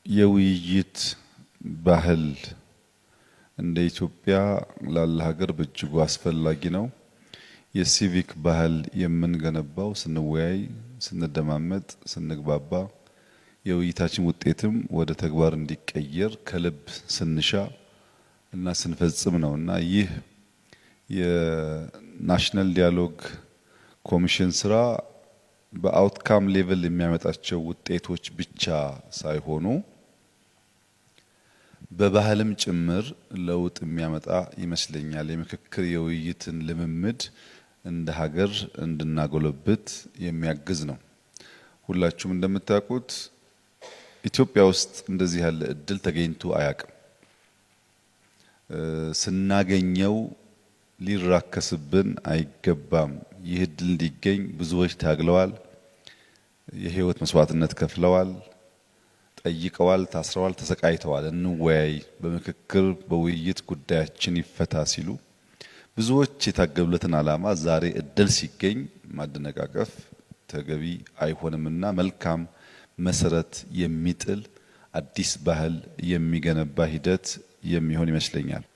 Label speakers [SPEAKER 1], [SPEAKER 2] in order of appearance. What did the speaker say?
[SPEAKER 1] የውይይት ባህል እንደ ኢትዮጵያ ላለ ሀገር በእጅጉ አስፈላጊ ነው። የሲቪክ ባህል የምንገነባው ስንወያይ፣ ስንደማመጥ፣ ስንግባባ የውይይታችን ውጤትም ወደ ተግባር እንዲቀየር ከልብ ስንሻ እና ስንፈጽም ነው እና ይህ የ National Dialogue ኮሚሽን ስራ በ outcome level የሚያመጣቸው ውጤቶች ብቻ ሳይሆኑ በባህልም ጭምር ለውጥ የሚያመጣ ይመስለኛል። የምክክር የውይይትን ልምምድ እንደ ሀገር እንድናጎለብት የሚያግዝ ነው። ሁላችሁም እንደምታውቁት ኢትዮጵያ ውስጥ እንደዚህ ያለ እድል ተገኝቶ አያውቅም። ስናገኘው ሊራከስብን አይገባም። ይህ እድል እንዲገኝ ብዙዎች ታግለዋል። የህይወት መስዋዕትነት ከፍለዋል፣ ጠይቀዋል፣ ታስረዋል፣ ተሰቃይተዋል። እንወያይ፣ በምክክር በውይይት ጉዳያችን ይፈታ ሲሉ ብዙዎች የታገሉለትን ዓላማ ዛሬ እድል ሲገኝ ማደነቃቀፍ ተገቢ አይሆንምና መልካም መሰረት የሚጥል አዲስ ባህል የሚገነባ ሂደት የሚሆን ይመስለኛል።